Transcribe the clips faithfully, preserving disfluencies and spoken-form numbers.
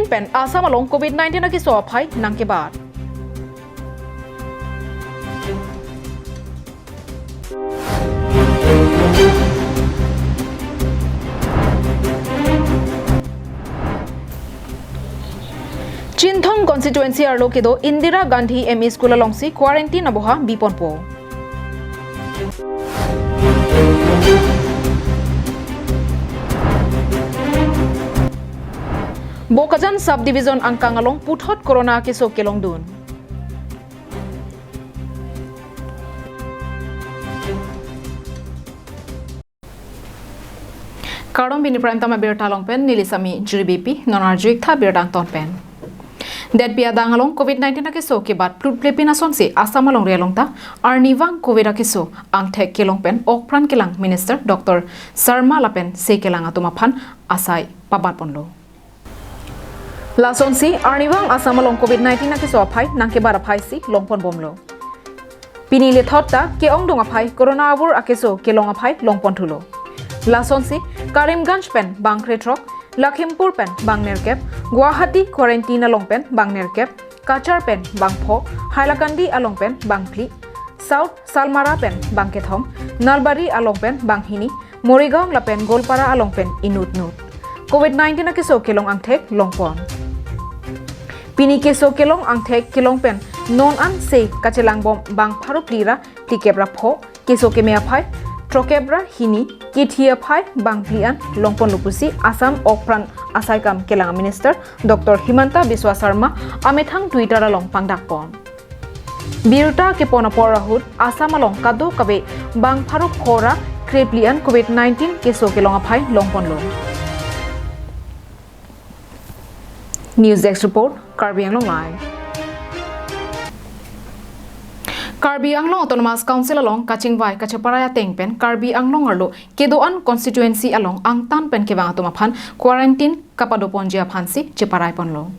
pen Assam along covid nineteen akeso aphai nangkebat. Chinthong constituency arlo kedo Indira Gandhi M E School alongsi quarantine aboha biponpo. Bokajan subdivision angkang along puthot corona akeso kelongdun. Kardom, pini prime time abirta along pen neli Sami Jiri Beypi, non arju-ik tha birta angton pen. Detpi adang along covid nineteen akeso kebat plutplepin asonsi Assam alongri along ta arnivang covid akeso angthek kelong pen okpran kelang Minister Doctor Sharma lapen se kelang atum aphan asai pabatponlo. Lasonsi arnivang Assam along covid nineteen akeso aphai nangkebat aphaisi longponbomlo. Pini lethot ta ke-ongdung aphai corona avur akeso kelong aphai longponthulo. Lasonsi Karimganj pen bang krethrok, Lakhimpur pen bang nerkep, Guwahati quarantine along pen bang nerkep, Cachar pen bang pho, Hailakandi along pen bang phli, South Salmara pen bang kethom, Nalbari along pen bang hini, Morigaon lapen Goalpara along pen inutnut covid nineteen akeso kelong angthek longpon. Pini keso kelong angthek kelong pen non an se kachelangbom bang pharo phli ra phlikep ra pho, keso keme aphai throkep ra hini, kethi aphai bang phli an longponlo pusi Assam okpran asaikam kelang Minister Doctor Himanta Biswa Sharma amethang Twitter along pangdakpon. Birta kepon apor ahut Assam along kadokave bang pharo pho ra krephli an covid nineteen keso kelong aphai longponlo. News Desk Report, Karbi Anglong Live. Karbi Anglong Autonomous Council along kachingvai kacheparai ateng pen Karbi Anglong arlo kedo-an constituency along angtan pen kevang atum aphan quarantine kapadoponji aphansi cheparaiponlo.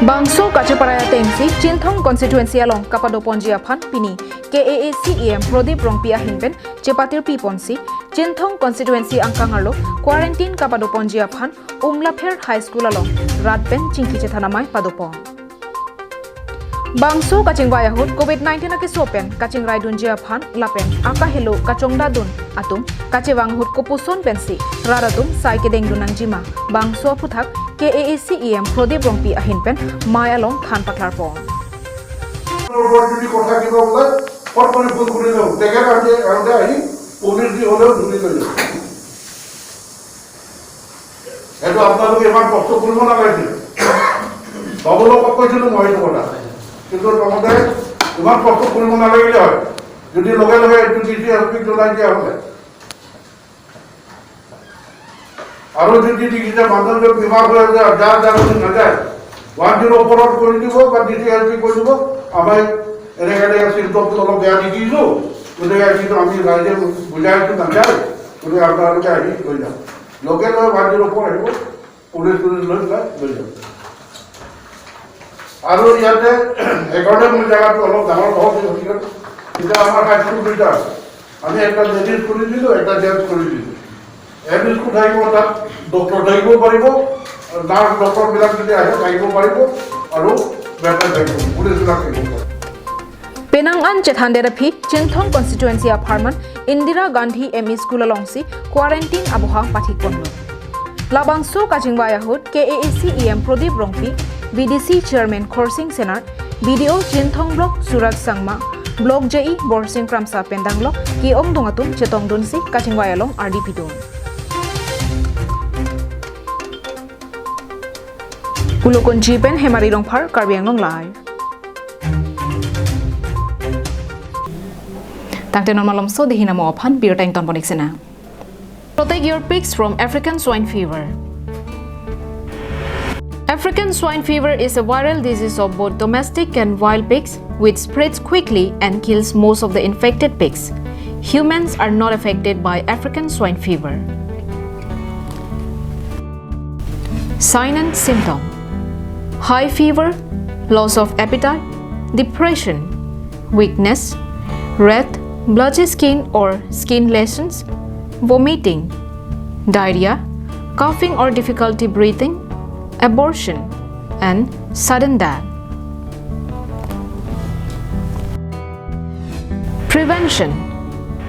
Bangso kacheparai atengsi Chinthong constituency along kapadoponji aphan pini K A A C E M Prodip Rongpi ahin pen chepatirpiponsi Chinthong constituency angkang arlo quarantine kapadoponji aphan Umlapher High School along rat pen chingki chethan amei padopon. Bangso kachingvai ahut covid nineteen akeso pen kachingraidunji aphan lapen akahelo kachongdadun atum kachevang ahut kopuson pensi rat atum sai kedengdun nangjima, bangso aphuthak K A A C E M Prodip Rongpi ahin pen mei along than paklarpon. ওপৰত যদি কথা কিবা ওলায়, ফট কৰি ফোন কৰি লওক। তেখেত আহি, আহোঁতে আহি পুলিচ দি হ'লেও ধৰি লৈ যাব। সেইটো আপোনালোকে ইমান কষ্ট কৰিব নালাগিছিল। বাবুলক কৈছিলোঁ মই সেইটো কথা। কিন্তু প্ৰমোদে ইমান কষ্ট কৰিব নালাগিলে হয়। যদি লগে লগে এইটো ডি চি এছ পিক জনাই দিয়া হ'লে। আৰু যদি দেখিছে মানুহজন বেমাৰ হৈ আছে, যাৰ যাৰ যদি নাযায়, ওৱান জিৰ' ফ'ৰত কৰি দিব বা ডি চি এছ পি কৰি দিব। আমাৰ এনেকে এনেকে চিমটমটো অলপ বেয়া দেখিছোঁ, গতিকে কিন্তু আমি ৰাইজে বুজাই আছোঁ নাযায়, গতিকে আপোনালোকে আহি লৈ যাওক। লগে লগে ওৱান জিৰ' ফ'ৰ আহিব, পুলিচ চুলিচ লৈ পেলাই লৈ যাওক। আৰু ইয়াতে সেইকাৰণে মোৰ জেগাটো অলপ ডাঙৰ বহল হৈ গতিকে এতিয়া আমাৰ হাইস্কুল দুইটা আছে। আমি একটা লেডিজ কৰি দিলোঁ, একটা জেণ্টছ কৰি দিলোঁ। এম ই স্কুল থাকিব, তাত ডক্টৰ থাকিব পাৰিব, নাৰ্ছ ডক্টৰবিলাক যদি আহে থাকিব পাৰিব আৰু বেটাৰ থাকিব, পুলিচবিলাক থাকিব পাৰিব। Penang an chethandet aphi Chinthong constituency apharman Indira Gandhi M E School alongsi quarantine aboha pathikponlo. Labangso kachingvai ahut K A A C E M Prodip Rongpi, V D C Chairman Khorsing Senar, B D O Chinthong Block Suraj Sangma, Block J E Borsing Kramsa pen danglok ke-ongdung atum chetongdunsi kachingvai along ardi pidun. Pulakonchi pen Hemari Rongphar, Karbi Anglong Live. Tangte non malomso dehina mo aphan birta ingtonpon-ik sena. Protect your pigs from African swine fever. African swine fever is a viral disease of both domestic and wild pigs, which spreads quickly and kills most of the infected pigs. Humans are not affected by African swine fever. Sign and symptom: high fever, loss of appetite, depression, weakness, red, blotchy skin or skin lesions, vomiting, diarrhea, coughing or difficulty breathing, abortion, and sudden death. Prevention.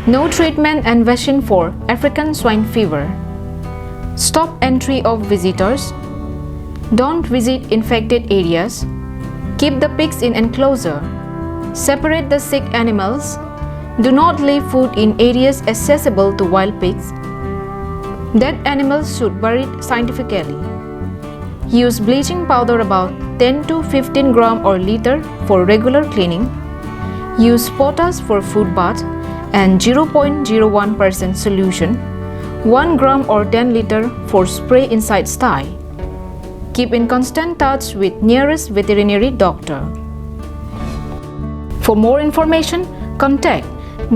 No treatment and vaccine for African swine fever. Stop entry of visitors. Don't visit infected areas. Keep the pigs in enclosure. Separate the sick animals. Do not leave food in areas accessible to wild pigs. Dead animals should buried scientifically. Use bleaching powder about ten to fifteen gram or liter for regular cleaning. Use potash for food bath and zero point zero one percent solution, one gram or ten liter for spray inside sty. Keep in constant touch with nearest veterinary doctor. For more information, contact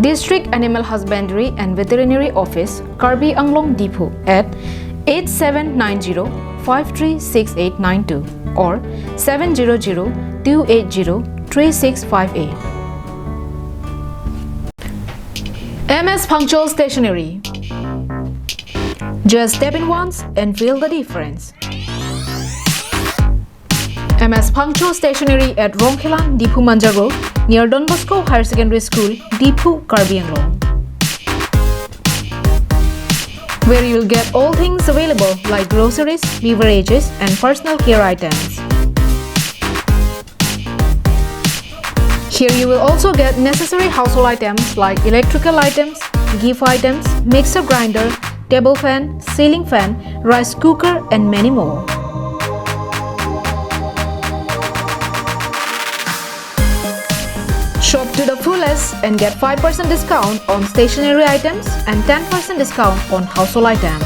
District Animal Husbandry and Veterinary Office, Karbi Anglong Diphu at eight seven nine zero five three six eight nine two or seven zero zero two eight zero three six five eight. M S Phangcho Stationery. Just step in once and feel the difference. M S Phangcho Stationery at Rongkhelan, Diphu Manja Road, near Don Bosco Higher Secondary School, Diphu, Karbi Anglong, where you will get all things available like groceries, beverages, and personal care items. Here you will also get necessary household items like electrical items, gift items, mixer grinder, table fan, ceiling fan, rice cooker, and many more. Shop to the fullest and get five percent discount on stationery items and ten percent discount on household items.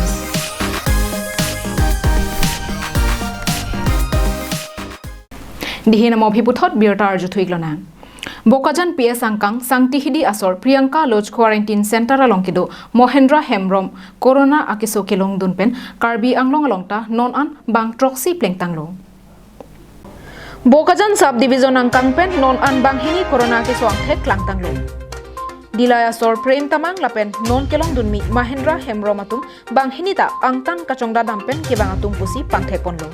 Dihin amo aphi puthot birta arjuthu-ik lonang. Bokajan P S angkang Sangti Hidi asor Priyanka Lodge Quarantine Center along kedo Mohendra Hemrom Corona akeso kelongdun pen Karbi Anglong along ta non an bang throksi plengtanglo. Bokajan Sub Division angkang pen non an banghini Corona akeso angthek klangtanglo. Dillai asor Prem Tamang lapen non kelongdunmi Mohendra Hemrom atum banghini ta angtan kachongdat dam pen kevang atum pusi pangthek ponlo.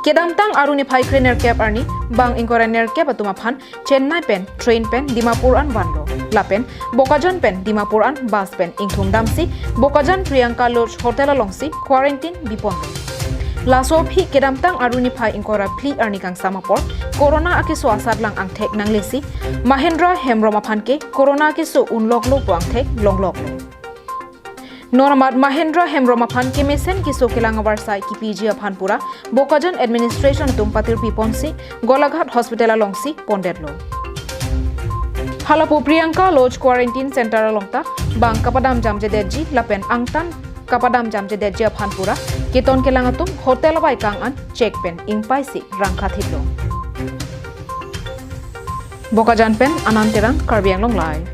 Kedamtang Arni phai kre nerkep arni bang ingkoi ra nerkep atum aphan Chennai pen train pen Dimapur an vanlo. Lapen Bokajan pen Dimapur an bus pen ingthum damsi Bokajan Priyanka Lodge Hotel alongsi quarantine biponlo. Laso aphi kedamtang Arni phai ingkoi ra phli arni kangsam apor Corona akeso asatlang angthek nanglesi Mohendra Hemrom aphan ke Corona akeso unloklo pu angthek longloklo. Non amat Mohendra Hemrom aphan kemesen keso kelang avarsai kipiji aphan pura Bokajan administration atum patirpi ponsi Golaghat Hospital alongsi pondetlo. Halapu Priyanka Lodge Quarantine Center along ta bang kapadam jamjedetji lapen angtan kapadam jamjedetji aphan pura keton kelang atum hotel avaikang an check pen ingpaisi rangkhathitlo. Bokajan pen Anand Terang, Karbi Anglong Live.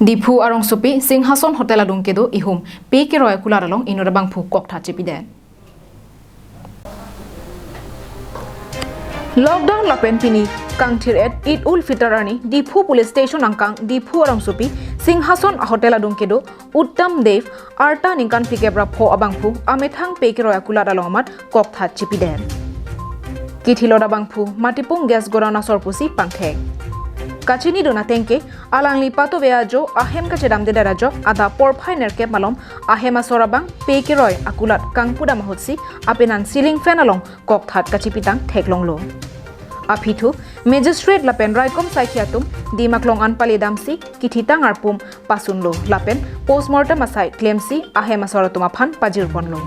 Diphu arongsopi Singhason Hotel adung kedo ihum pe keroi akulat along inut abangphu koktha chipidet. Lockdown lapen pini kangthir-et Eid ul Fitr arni Diphu Police Station angkang Diphu arongsopi Singhason Hotel adung kedo Uttam Dev arta ningkan phlikep ra pho abangphu amethang pe keroi akulat along amat koktha chipidet. Kithilot abangphu Matipung Gas Godown asor pusi pangthek. Kachinidun ateng ke alangli patove ajo ahem kachedamdedet ajok adap porphai nerkep malom ahem asor abang pe keroi akulat kangpudam ahutsi apenan ceiling fan along kokthat kachipitang theklonglo. Aphi thu magistrate lapen raikom saikhi atum dimaklong an paledamsi kithitang arpum pasunlo lapen postmortem asai klemsi ahem asor atum aphan pajirponlo.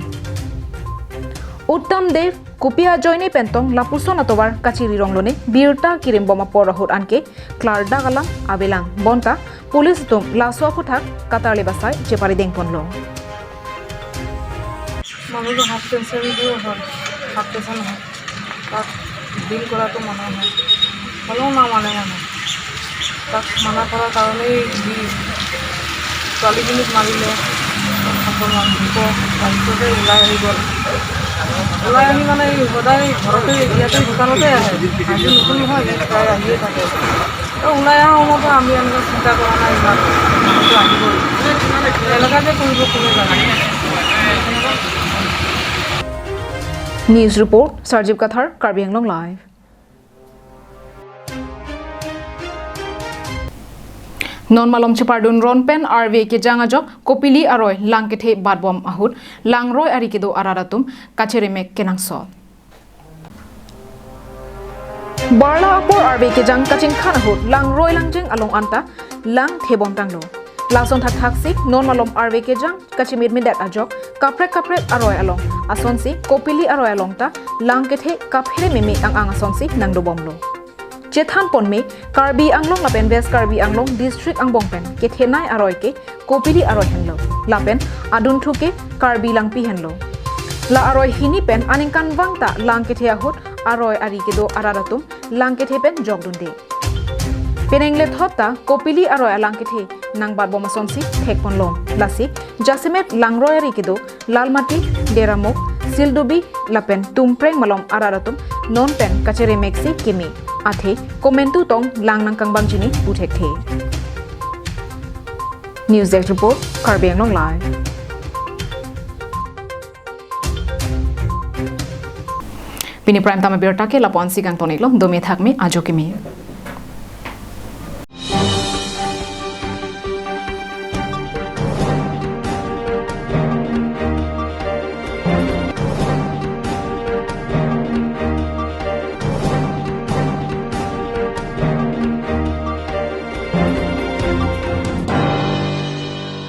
Uttam Dev kopi ajoine pentong lapuson atovar kachirirong lone birta kirimbom apor ahut anke klardak alam avelang bonta police atum laso aphuthak katarlip asai cheparidengponlo. মানুহ হাৰ্ট পেচেণ্টটো হয়, heart patient হয়, তাক ডিল কৰাটো মানা হয়, হ'লেও নামানে মানে। তাক মানা কৰাৰ কাৰণেই যি ছোৱালীজনীক মাৰিলে, আক্ৰমণ, তাৰপিছতে ওলাই আহি গ'ল। ওলাই আহি মানে এই সদায় ঘৰতে, ইয়াতে দোকানতে আহে, আজি নতুন নহয়, ইয়াত প্ৰায় আহিয়ে থাকে। ওলাই আহা সময়তো আমি এনেকুৱা চিন্তা কৰা নাই ইমান। কিন্তু আহিবই। এনেকুৱাকে কৰিব কোনে জানে? News report, Sarjib Kathar, Karbi Anglong Live. Non malom chepardun ron pen arve kejang ajok kopili aroi lang kethe batbom ahut langroi ari kedo arat atum kacheremek kenangsot. Barla apor arve kejang kachingkhan ahut langroi langjeng along anta lang thebom tanglo. Lason thakthak si non malom arve kejang kachimitmidet ajok kaprek kaprek aroi along asonsi kopili aroi along ta lang kethe kaphere meme ang-ang asonsi nangdobomlo. Chethan ponme, Karbi Anglong lapen West Karbi Anglong district angbong pen kethenei aroi ke kopili aroi henlo lapen adunthu ke Karbi Langpi henlo. La aroi hini pen aningkanvang ta lang kethe ahut aroi ari kedo arat atum lang kethe pen jokdunde. Penang lethot ta kopili aroi alang kethe nangbatbom asonsi thekponlong. Lasi jasemet langroi ari kedo Lalmati, Deramuk, Sildubi lapen Tumpreng malom arat atum non pen kacheremek si keme. Athe komantu tong lang nangkangbang chini pu thekthe. News Desk Report, Karbi Anglong Live. Pini prime time abirta ke lapu-an si kangton-iklo, dome thakme, ajo keme.